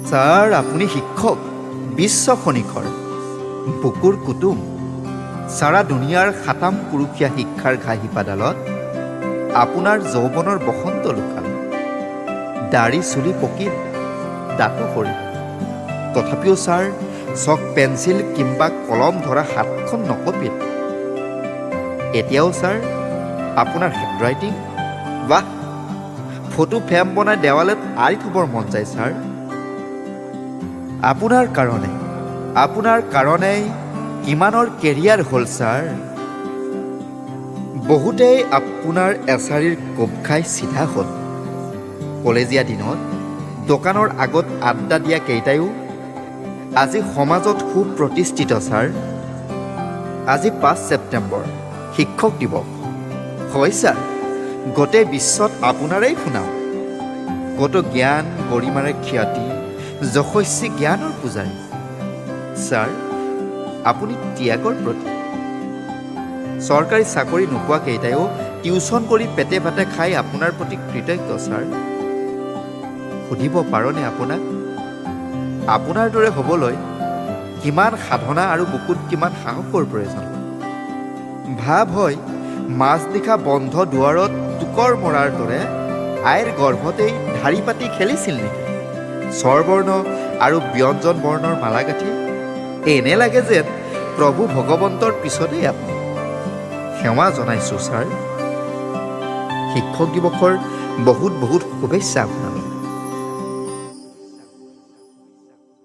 Sir, আপুনি শিক্ষক, বিশ্ব খনিকৰ, বুকুৰ কুটুম। চাৰা দুনিয়াৰ সাতাম পুৰুষীয়া শিক্ষাৰ ঘাঁহি পাডালত আপোনাৰ যৌৱনৰ বসন্ত লুকাল। দাড়ি চুলি পকিল, দাঁতো সৰিল, তথাপিও ছাৰ, চক পেঞ্চিল কিম্বা কলম ধৰা হাতখন নকঁপিল। এতিয়াও ছাৰ, আপোনাৰ হেণ্ডৰাইটিং, বাহ! ফটো ফ্ৰেম বনাই দেৱালত আঁৰি থ'বৰ মন যায় ছাৰ। আপোনাৰ কাৰণেই কিমানৰ কেৰিয়াৰ হ'ল ছাৰ। বহুতেই আপোনাৰ এচাৰিৰ কোব খাই চিধা হ'ল। কলেজীয়া দিনত দোকানৰ আগত আড্ডা দিয়া কেইটায়ো আজি সমাজত সুপ্ৰতিষ্ঠিত ছাৰ। আজি 5 ছেপ্টেম্বৰ, শিক্ষক দিৱস। হয় ছাৰ, গোটেই বিশ্বত আপোনাৰেই সুনাম। কত জ্ঞান গৰিমাৰে খ্যাতি, যশস্বী জ্ঞানৰ পূজাৰী। ছাৰ, আপুনি ত্যাগৰ প্ৰতীক। চৰকাৰী চাকৰি নোপোৱা কেইটায়ো টিউচন কৰি পেটে ভাতে খাই আপোনাৰ প্ৰতি কৃতজ্ঞ ছাৰ। সুধিব পাৰোনে আপোনাক, আপোনাৰ দৰে হ'বলৈ কিমান সাধনা আৰু বুকুত কিমান সাহসৰ প্ৰয়োজন? ভাৱ হয়, মাজনিশা বন্ধ দুৱাৰত টোকৰ মৰাৰ দৰে আইৰ গৰ্ভতেই ঢাৰি পাতি খেলিছিল নেকি স্বৰবৰ্ণ আৰু ব্যঞ্জন বৰ্ণৰ মালা গাঁঠি? এনে লাগে যেন প্ৰভু ভগৱন্তৰ পিছতেই আপুনি। সেৱা জনাইছোঁ ছাৰ। শিক্ষক দিৱসৰ বহুত বহুত শুভেচ্ছা আপোনালৈ।